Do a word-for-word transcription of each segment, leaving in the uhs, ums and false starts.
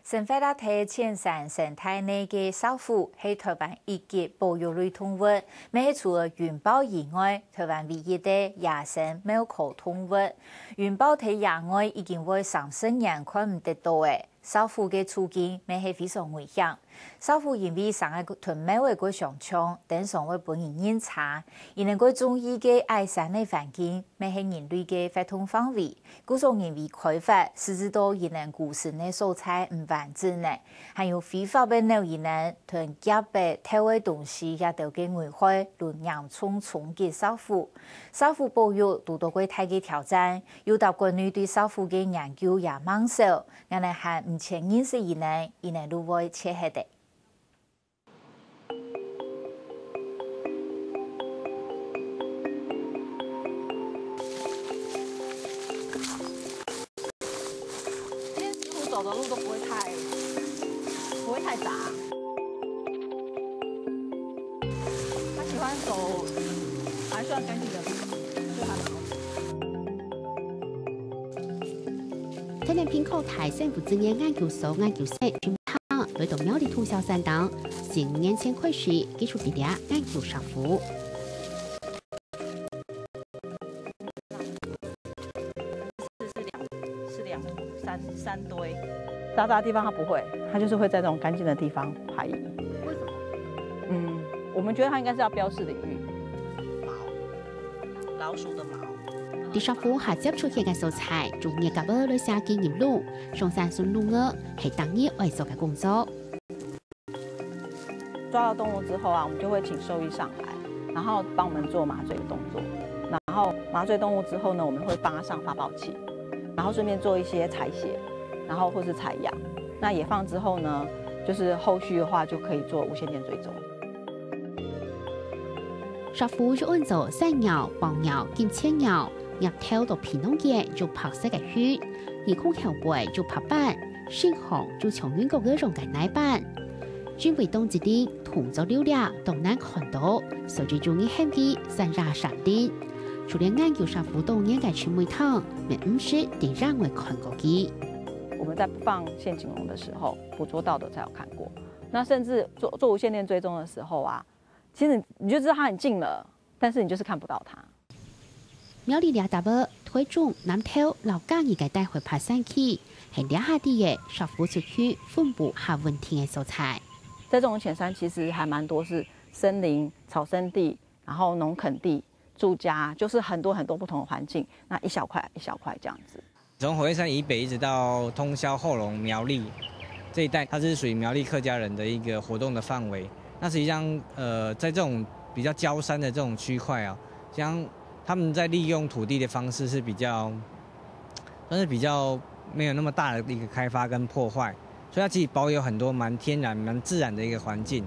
生活在淺山生態內个石虎係臺灣一級保育類動物，乜係除了雲豹以外，臺灣唯一个野生貓科動物。雲豹在野外已經會三十年看毋得到了，石虎个處境乜係非常危險。石虎因為生个同貓仔个相像，經常會分人認差，佢等个中意个矮山个環境，乜係人類个活動範圍。 故所因為開發，使得到佢等棲身个所在毋完整了，還有非法个鳥佢等同夾仔、偷个東西這兜个危害，都嚴重衝擊石虎。石虎保育堵到過大个挑戰，又搭國內對石虎个研究也吂少，𠊎等還毋曾認識佢等，佢等就會絕忒了。 今天石虎走的路都不会太，不会太杂。它喜欢走还算干净的路，就还蛮OK。臺南屏科大生物資源研究所研究生 來到苗栗土城山頂，十五年前開始繼續佇這研究石虎。是兩，是兩三三堆，沙沙的地方它不會，它就是會在那種乾淨的地方排遺。為什麼？嗯，我們覺得它應該是要標示領域。毛，老鼠的毛。佇石虎較接觸个所在，就用夾仔來寫記錄，上山巡路仔，係逐日愛做个工作。 抓到動物之後啊，我們就會請獸醫上來，然後幫我們做麻醉的動作。然後麻醉動物之後呢，我們會幫它上發報器，然後順便做一些採血，然後或是採樣。那野放之後呢，就是後續的話就可以做無線電追蹤。石虎又安到山鷂、黃鷂、金錢鷂，頷頭到鼻囊間有白色个血，耳空後背有白斑， 身項就像人个樣个泥斑。因為當時个動作流掠當難看到，所以就容易喊佢山野山林。就連研究石虎多年个陳美堂，乜毋識在野外看過佢。我們在放陷阱籠的時候，捕捉到的才有看過。那甚至做，做無線電追蹤的時候啊，其實你就知道它很近了，但是你就是看不到它。 苗栗這搭仔，臺中、南投摎嘉義个大河坪山區，係這下知个石虎族群分布較穩定个所在。在這種淺山，其實還蠻多是森林、草生地，然後農墾地、住家，就是很多很多不同的環境，那一小塊一小塊這樣子。 從火焰山以北一直到通霄、後龍、苗栗這一帶，它是屬於苗栗客家人的一個活動的範圍。那實際上，呃，在這種比較郊山的這種區塊啊，像他們在利用土地的方式是比較，算是比較沒有那麼大的一個開發跟破壞，所以它其實保有很多蠻天然、蠻自然的一個環境。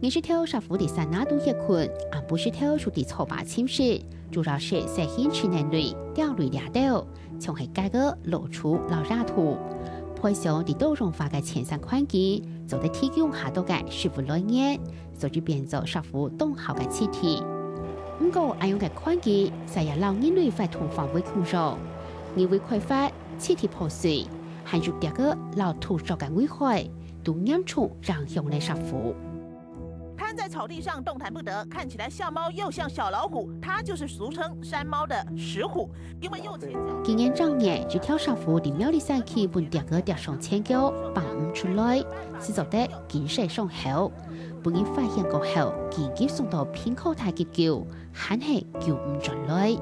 日時頭石虎在山林肚歇睏，暗晡時頭就在草埔尋食，主要食細型飼奶類、鳥類這兜，像係雞仔、老鼠摎野兔。配上在多樣化个淺山環境，做得提供較多个食物來源， 所以變做石虎當好个棲地。毋過，恁樣个環境，實也摎人類活動範圍擴張，人為開發、棲地破碎，還有逐个摎土作个危害，都嚴重影響了石虎。 攤在草地上動彈不得，看起來像貓又像小老虎，它就是俗稱山貓的石虎。因為右前腳今年正月，一條石虎在苗栗山區分逐个逐上前腳，放毋出來，使做得緊勢上口。分人發現過後，緊急送到屏科大急救，還係救毋轉來。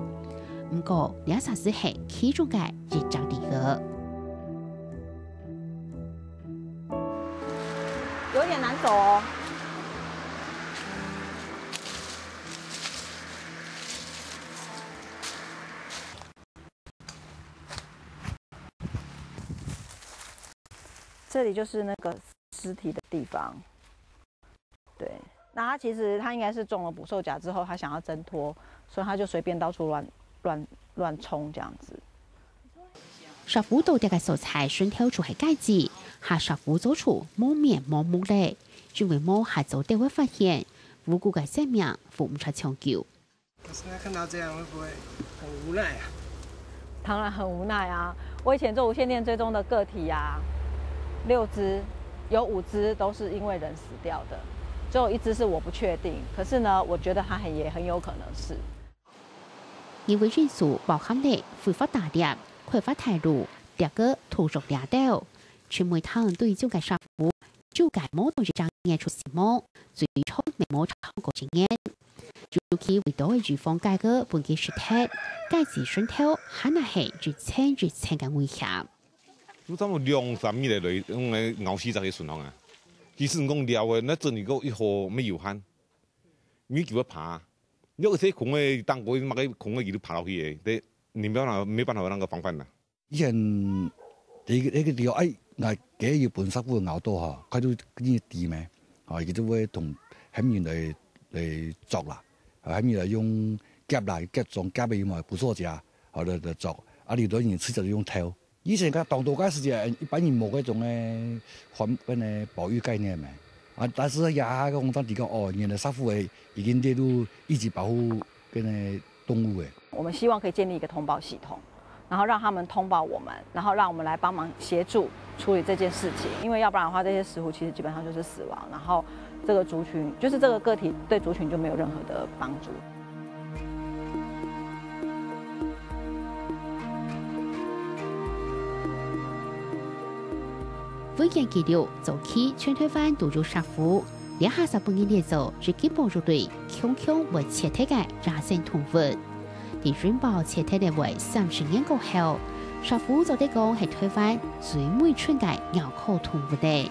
毋過，這儕斯係其中个一隻例仔。 有點難走哦。这里就是那个尸体的地方。对，那他其实他应该是中了捕兽夹之后，他想要挣脱，所以他就随便到处乱乱乱冲这样子。 石虎到這个所在，脣頭就係街市，下石虎早就無面無目咧，因為無下早就會發現，無辜个生命付毋出搶救。老师，那看到这样会不会很无奈啊？当然很无奈啊！我以前做无线电追踪的个体啊，六只有五只都是因为人死掉的，只有一只是我不确定。可是呢，我觉得它很也很有可能是。因为因素包含了非法打猎、开发铁路、掠个土著掠斗，全每趟对中个社会，就个某种一张眼出死亡，最终没某场过经验。尤其为到个预防个个本个时代，个子顺头还那系一层一层个危险。有差不多两三日来，用个咬死只个顺风啊。其实讲了个，那真个一好没有限，你就要爬，你有些空个，当过那个空个，就爬落去个，对，你没办法，没办法有那个防范的。以前第一个第一个地方，哎，那个有本师傅咬到哈，佢就跟你ตี咩，啊，佢就会同喊人来来捉啦，啊，喊人来用夹啦，夹中夹个嘛，不错家，好了的捉，啊，有的人直接用偷。以前个当多个时间，一般人冇这种个防那个保育概念咩，啊，但是也个红山地讲哦，原来师傅个已经列入一级保护个那个动物个。我们希望可以建立一个通报系统，然后让他们通报我们，然后让我们来帮忙协助处理这件事情。因为要不然的话，这些石虎其实基本上就是死亡，然后这个族群就是这个个体对族群就没有任何的帮助。文献记录早期全台湾都有石虎，这下十分年列做一个保育类，强强会切忒个野生动物。 在云豹切忒个为三十年过后，石虎做得讲系台湾最尾存个咬口动物了。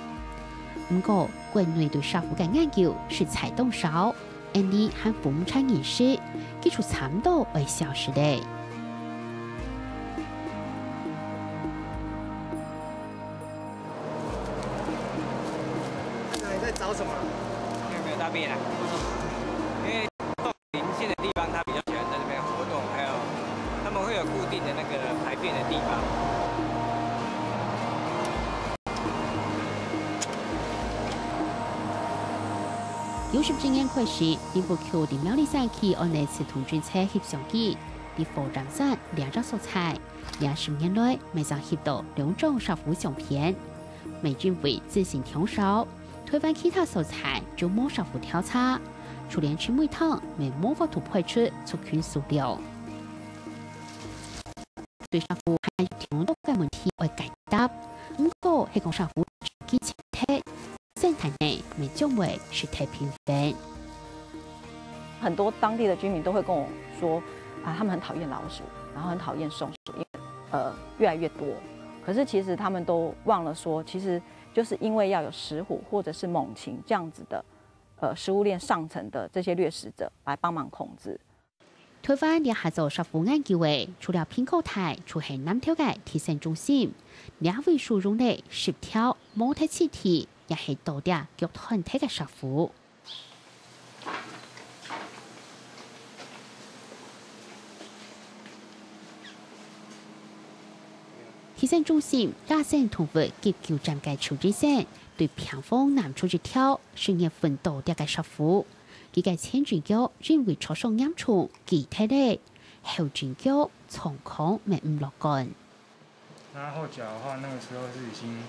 毋过，国内对石虎个研究实在当少，因为还分毋清认识，几乎差毋多会消失了。那你在找什么？没有没有大便啊，因为 林线的地方，它比较喜欢在这边活动，还有他们会有固定的那个排便的地方。有十几年开始，林福桥在苗栗山区安尼自动军车翕相机，在火焰山两只所在，两十年来每上翕到两张石虎相片。每因为资讯抢手，台湾其他所在就无石虎调查， 就连青梅汤也无法度排出族群数量。对石虎还有挺多个问题会解答，毋过系讲石虎几千忒，生态呢也将会失去平衡。很多当地的居民都会跟我说，啊，他们很讨厌老鼠，然后很讨厌松鼠，因为呃越来越多。可是其实他们都忘了说，其实就是因为要有石虎或者是猛禽这样子的 呃食物链上层的这些掠食者来帮忙控制。台湾这下做石虎研究个，除了平高台，就系南投个地生中心，两位使用了十条模特气体，也系多条脚断忒个石虎。 地生中心野生动物急救站个邱医生，对病房拿出一条十月份倒掉个石虎。佢个前前腳因为挫伤严重，佢忒了，後前腳狀況乜毋樂觀。那后脚的话，那个时候是已经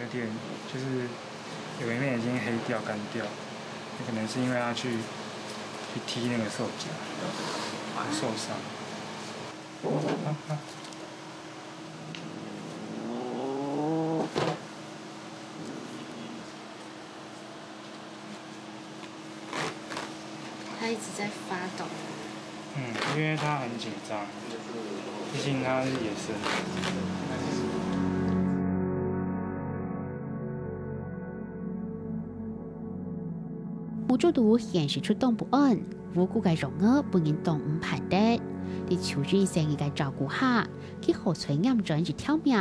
有点，就是有一面已经黑掉、干掉，那可能是因为他去去踢那个兽夹，受伤。他一直在发抖。嗯，因为他很紧张，毕竟他是野生。目珠肚显示出動不安，無辜个肉眼分人當毋盼得。在邱醫生个照顧下，佢好彩䀴轉一條命，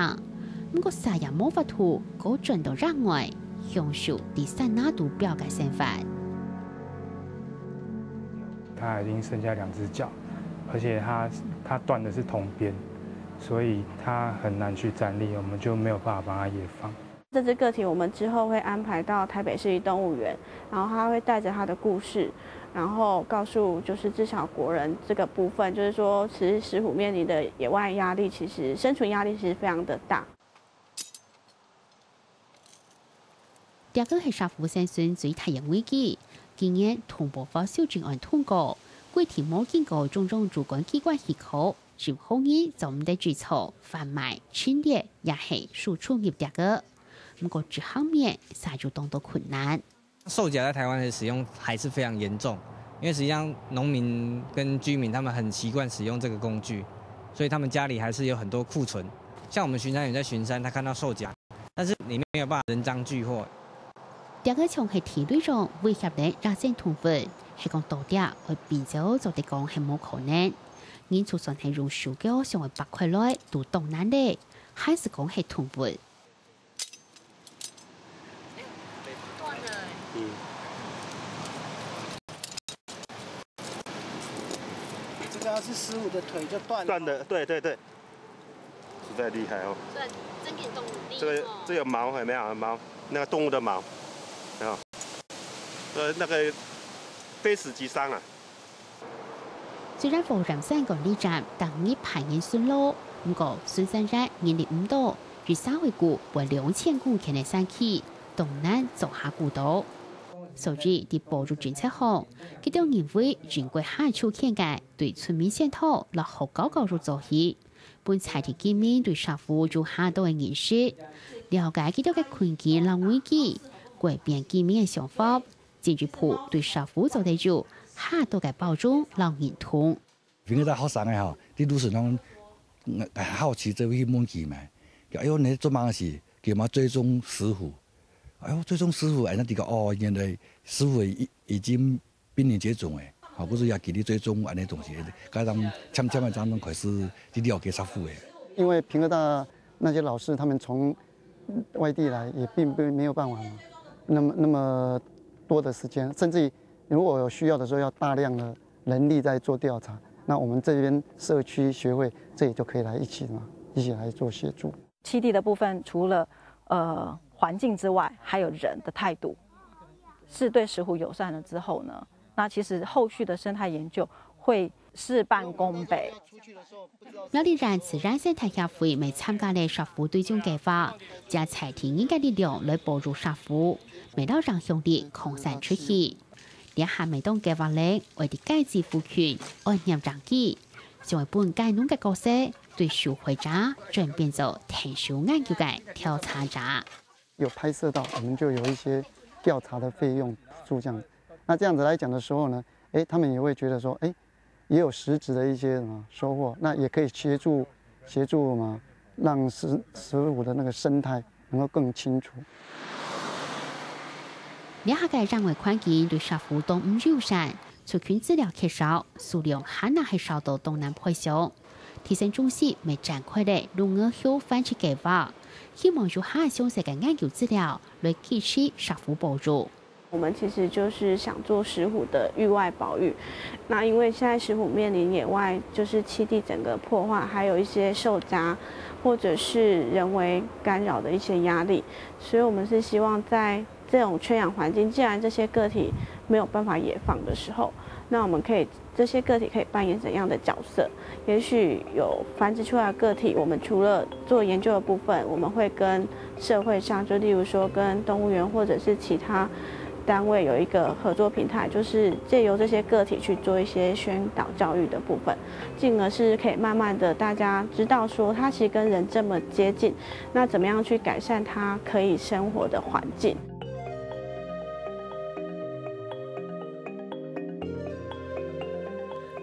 毋過煞也無法度過轉到野外，享受在山林肚標个生活。他已經剩下兩隻腳，而且他他斷的是同邊，所以他很難去站立，我們就沒有辦法幫他野放。这只个体我们之后会安排到台北市立动物园，然后他会带着他的故事，然后告诉就是至少国人这个部分，就是说，其实石虎面临的野外压力，其实生存压力其实非常的大。這个係石虎生存最大个危機。今年動保法修正案通過，規定無經過中央主管機關許可，任何人做毋得製造、販賣、陳列也係輸出入這个。毋過，這方面煞有當多困難。 售假在台灣的使用还是非常严重，因为实际上农民跟居民他们很习惯使用这个工具，所以他们家里还是有很多库存。像我们巡山员在巡山，他看到售假，但是你没有办法人赃俱获。這个像係地雷樣威脅等野生動物，係講到底會變走，做得講係無可能。人就算係用手腳想愛擘開來，都當難咧，還係講係動物。 嗯。这个要是石虎的腿就断了。断的，对对对，实在厉害哦。这真给动物力这个这有毛有没有毛？那个动物的毛，有没有？呃，那个非死即伤啊。 雖然火焰山管理站逐日派人巡邏，毋過巡山員人力毋多，一儕會顧分兩千公頃个山區，當難做下顧到。所以，佇保育政策項，佢兜認為應該下手牽个，對村民先導落好搞搞肉做起，分在地居民對石虎有較多个認識，了解佢兜个困境摎危機，改變居民个想法。 進一步對石虎做得有較多个包容摎認同。平科大學生个吼，佇路上攏好奇，就會去問佢嘛。哎喲，你做麼个事？佢嘛追蹤石虎。哎喲，追蹤石虎，哎，那這个哦，原來石虎已已經瀕臨絕種誒。吼，故所也佢咧追蹤安尼東西，加上漸漸个，正開始去了解石虎誒。因為平科大那些老師，他們從外地來，也並不沒有辦法嘛，那麼那麼多的時間，甚至於如果有需要的时候，要大量的人力在做调查，那我们这边社区学会这里就可以来一起嘛，一起来做协助。栖地的部分，除了呃环境之外，还有人的态度是对石虎友善了之后呢，那其实后续的生态研究会事半功倍。 苗栗縣自然生態協會乜參加了石虎追蹤計畫，借在地人个力量來保育石虎，乜摎影響力擴散出去。這下乜當計畫人會佇該址附近安設營地，將會分該農个角色對受惠者轉變做𢯭手研究个調查者。 有拍摄到，我们就有一些调查的费用补助这样子。那这样子来讲的时候呢，诶，他们也会觉得说，诶，也有实质的一些什么收获，那也可以协助协助嘛，让石石虎的那个生态能够更清楚。這下个野外環境對石虎當毋友善，族群資料缺少，數量還係少到當難配上。 地政中心乜展開了鹿耳后繁殖計畫，希望有較詳細个研究資料來支持石虎保育。我们其实就是想做石虎的域外保育，那因为现在石虎面临野外就是栖地整个破坏，还有一些受夹或者是人为干扰的一些压力，所以我们是希望在这种圈养环境，既然这些个体没有办法野放的时候，那我们可以这些个体可以扮演怎样的角色？也许有繁殖出来的个体，我们除了做研究的部分，我们会跟社会上，就例如说跟动物园或者是其他单位有一个合作平台，就是借由这些个体去做一些宣导教育的部分，进而是可以慢慢的大家知道说，它其实跟人这么接近，那怎么样去改善它可以生活的环境？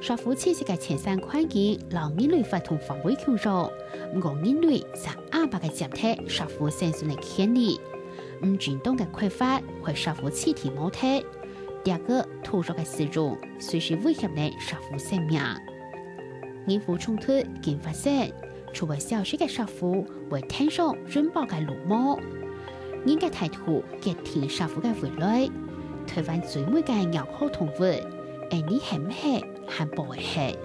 石虎栖息个淺山環境摎人類活動範圍共樣，毋過人類煞阿伯个佔忒石虎生存个權利。毋正當个開發會石虎棲地無忒，這个土著个使用隨時威脅了石虎生命。人虎衝突緊發生， 除了消失个石虎會跈上雲豹个路網。人个態度決定石虎个未來。台灣最尾个鳥科動物，𫣆俚係毋係還保會核？